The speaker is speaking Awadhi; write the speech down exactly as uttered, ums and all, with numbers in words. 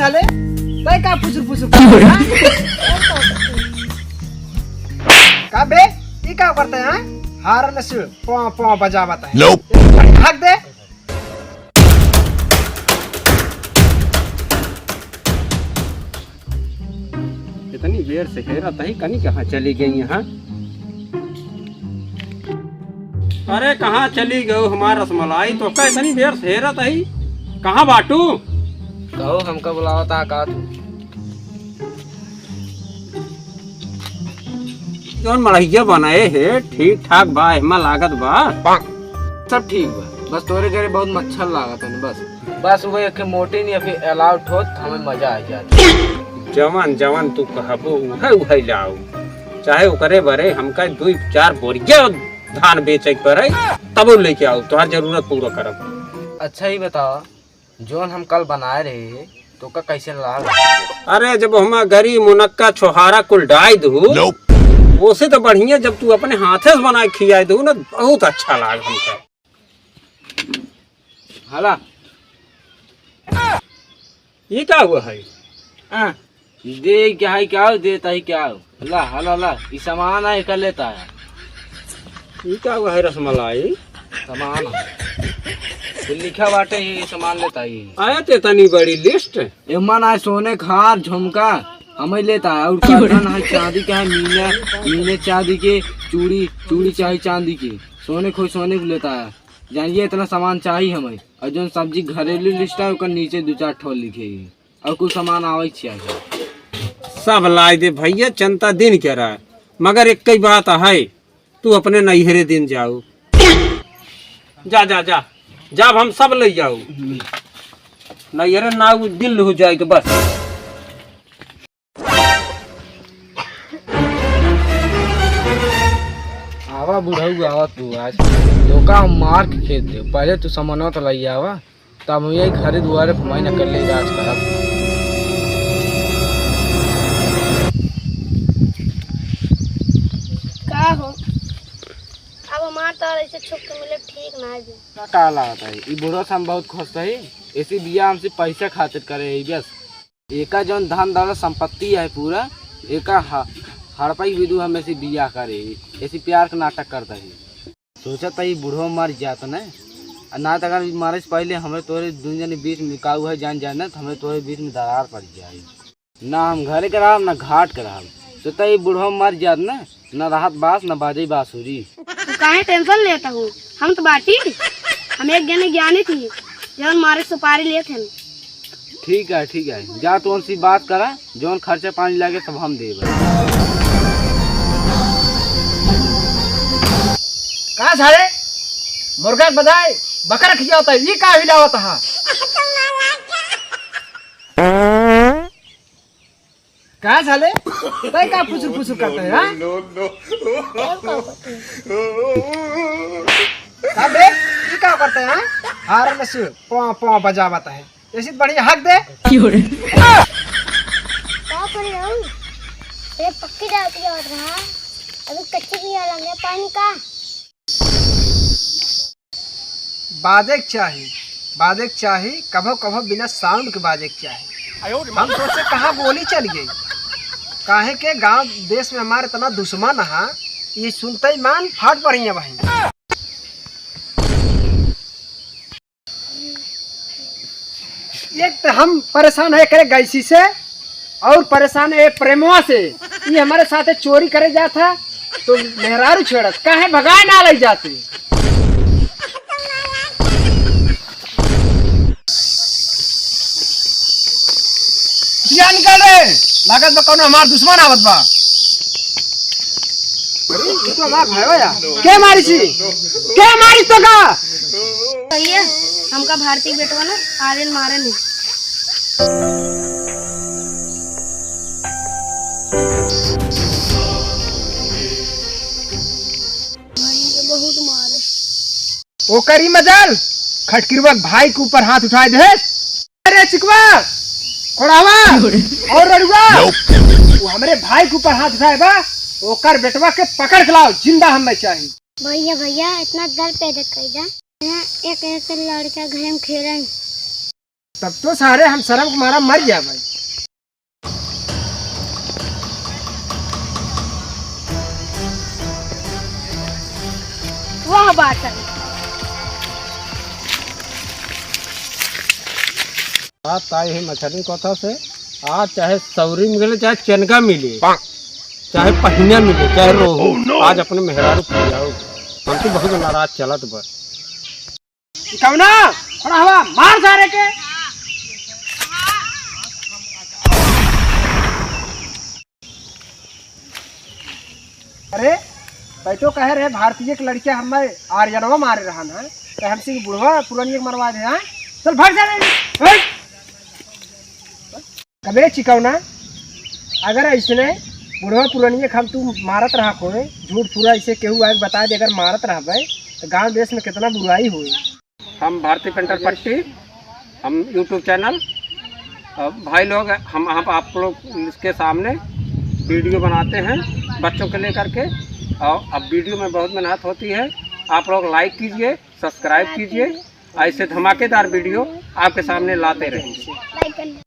साले, तै का फुसुर फुसुर करत है, हाँ? का बे, ई का करत है, हाँ? हारन से पों पों बजावत है। Nope। भाग दे। इतनी देर से हेरत ही, कनी कहाँ चली गई यहाँ? अरे, कहाँ चली गयो हमार रसमलाई? तोका इतनी देर से हेरत ही, कहाँ बाटू? कहो, हमका बुलावत हा का तू? जौन मड़हिया बनाए हे, ठीक ठाक बा, एहमा लागत बा? सब ठीक बा, बस तोरे घरे बहुत मच्छर लागत है बस। बस वो एक मोटी नहीं, फिर अलाव ठोत, हमें मजा आ जात। जवन जवन तू कहबो, उहे उहे लाऊ। चाहे ओकरे बरे हमका दुई चार बोरिया धान बेचे के पड़े, तबो लेके आऊ, तोहार जरूरत पूरा करब। अच्छा, ही बतावा, जौन हम कल बनाए रहे, तो का कैसे लाग? अरे, जब हम गरी मुनक्का छोहारा कुल डाई दू, Nope। ओसे तो बढ़िया जब तू अपने हाथे से बनाए खियाए दू ना, बहुत अच्छा लाग हमका। हला। ये का हुआ है? आ, दे क्या है, क्या हो, देता है क्या हो? ला, हला, ला, ई सामान है, एकर लेता है। ई का हुआ है रसमलाई? सामान है। ये लिखा बाटे, ये सामान लेता है। आया ते तनी बड़ी लिस्ट। एमन आए सोने के हार, झुमका, हमें लेता है। और करधन है चांदी का है, मीने, मीने चांदी के, चूड़ी, चूड़ी चाहे चांदी की। सोने खोई सोने को लेता है। जानिए इतना सामान चाहिए हमें। और जौन सब्जी घरेलू लिस्ट है, ओकर नीचे दो चार ठो लिखे ही। और कुछ सामान आवे के चाहिए। सब लाई दे भैया, चिंता दिन के रहा, मगर एक ही बात है, तू अपने नैहरे दिन जाऊ। जा, जा, जा, जब हम सब ले जाऊ। नैहरे ना उ दिन हो जाए तो बस। आवा बुढ़ऊ, आवा तू आज। तोका हम मार के खेत दे। पहले तू समनवा तो लई आवा, तब हम यही घरे दुआरे घुमाई न कर ले राज करब। का हो? अब हमार तो ऐसे छुप के मिले ठीक ना है जी। का, का लागत है? ई बुढ़वा से हम बहुत खुश रही। ऐसी बिया हमसे पैसा खातिर करे है बस। एका जौन धन दौलत संपत्ति है पूरा, एका ह-, हड़पई विदु हम ऐसी बिया करे, ऐसी प्यार के नाटक करता है। सोचत है ई बुढ़वा मर जात न, आ ना त अगर मरे से पहले हमरे तोरे दुनिया के बीच में काऊ है जान जाए न, तो हमरे तोरे बीच में दरार पड़ जाए। ना हम घरे के रहब, ना घाट के रहब। सोचत है ई बुढ़वा मर जात न, ना रहत बास, ना बाजे बांसुरी। तू काहे टेंशन लेता हूँ? हम तो बाटी, हम एक जने ज्ञानी थी, जौन मारे सुपारी लेत हन। ठीक है, ठीक है, जा तू उनसे बात करा, जौन खर्चा पानी लागे सब हम देब। का सारे मुर्गा के बजाय बकरा खियावत है, ये का हिलावत है? का साले? तै का फुसुर फुसुर करता है, हाँ? का बे? ई का करता है, हाँ? हारन से पॉं पॉं बजावत है। ऐसी बढ़िया हक दे। का करे हम? ये पक्की डाल के आवत रहा। अभी कच्ची भी आ लगे पानी का। बाजे के चाही, बाजे के चाही, कभो कभो बिना साउंड के बाजे के चाही। हम सोचे कहाँ गोली चल गई, काहे के गांव देश में हमारे इतना दुश्मन हा, ये सुनते ही मान फाट पड़ी है भाई। एक तो हम परेशान है करे गैसी से, और परेशान है प्रेमवा से। ये हमारे साथे चोरी करे जात है, तो मेहरारू छेड़त, काहे भगाए ना ले जाते? या निकल रे, लागत बा कौनो हमार दुश्मन आवत बा। अरे, ये तो हमार भाई बा यार। के मारी छी? के मारी तो का? भैया, हमका भारती बेटवा ना आर्यन मारे नहीं। भाई, ये बहुत मारे। ओकर ई मजाल, खटकिरवा के भाई के ऊपर हाथ उठाए दे। अरे चिकवा, कोड़ावा और रड़ुआ, वो हमरे भाई के ऊपर हाथ उठाए बा, ओकर बेटवा के पकड़ के लाओ, जिंदा हम नहीं चाही। भैया, भैया, इतना दर्द पैदा कैला। यहाँ एक, एक लड़का घर में खेला है। तब तो सारे हम शर्म के मारा मर जाबे। वाह बात है। आज ताई ही मछली कथा से, आज चाहे सौरी मिले, चाहे चनका मिले, चाहे पहिना मिले, चाहे रोहू, आज अपने मेहरारू खियाओ। हम तो बहुत नाराज चलत बा। कौना? खड़ा हवा, मार सारे के। अरे, तै तो कहे रहे भारतीय के लड़किया हमें आर्यनवा मारे रहन है, तो हमसे कि बुढ़वा पुरनिया के मरवा दे, हाँ? चल भाग जा रे, हट। कबे चिकौना, अगर ऐसने बुढ़वा पुरनिया के हम तू मारत रहा कोई, झूठ पूरा ऐसे केहू आके बता दे, अगर मारत रहबे, तो गांव देश में कितना बुराई होई। हम भारती पेंटर पट्टी, हम YouTube चैनल, अ, भाई लोग, हम, हम आप लोग के सामने वीडियो बनाते हैं बच्चों के लेकर के। और अब वीडियो में बहुत मेहनत होती है, आप लोग लाइक कीजिए, सब्सक्राइब कीजिए, ऐसे धमाकेदार वीडियो आपके सामने लाते रहेंगे।